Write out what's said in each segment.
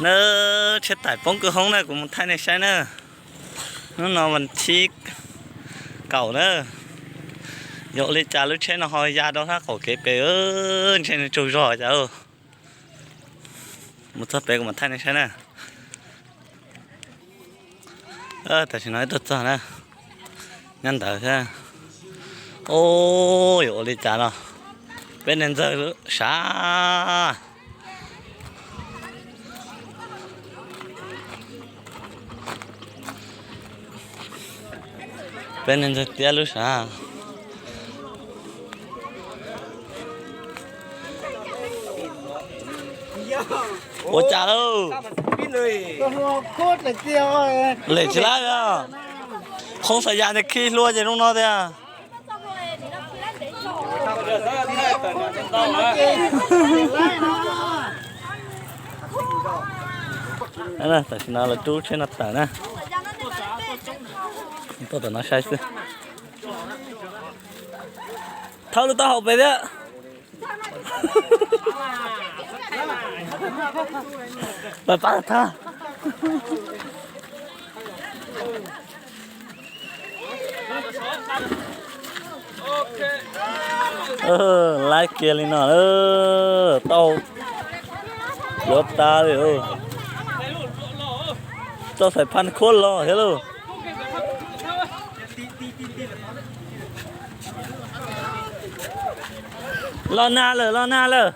Na, tsheb tải poob kwj hoob na, kuv mus thaij nej saib na. Hnub no vas thib kaum na. Yuav ua li cas lub tsheb no ho ya rau sab qaum kev pem, ntshe nws tsaug zog cas. Mus txog pem kuv mam thaij nej saib na. Tam sim no wb tuaj txog na, nyob ntawd thiab. Ub, yuav ua li cas no? Peb niag ntxawg sav. Peb niag ntxawg tiab lub sav. Ua cas lauj? Lem tsis lab os. Qhov xav yas ntawd khi hlua ces zoo no tiag. Tam sim no lawv rub tsheb no tawm na. Tuaj tom no saib xwb. Thawb lub taub hau pem thiab. Pab pab thab. Laib kiag li no, tau luav tas li. Txoj xais phaj khuab los thiab lauj. Los nag lawm, los nag lawm.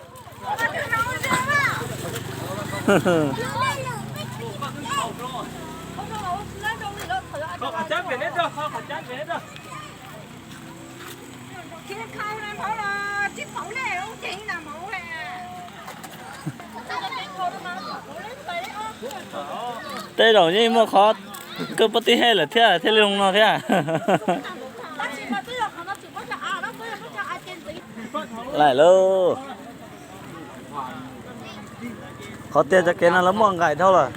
Tej zaum yeej muaj qhov kawg pob tib hej lawm thiab thiaj li zoo no thiab. Laim lauj. Qhov tiag cov kev no lawv muaj nqaim dhau lawm.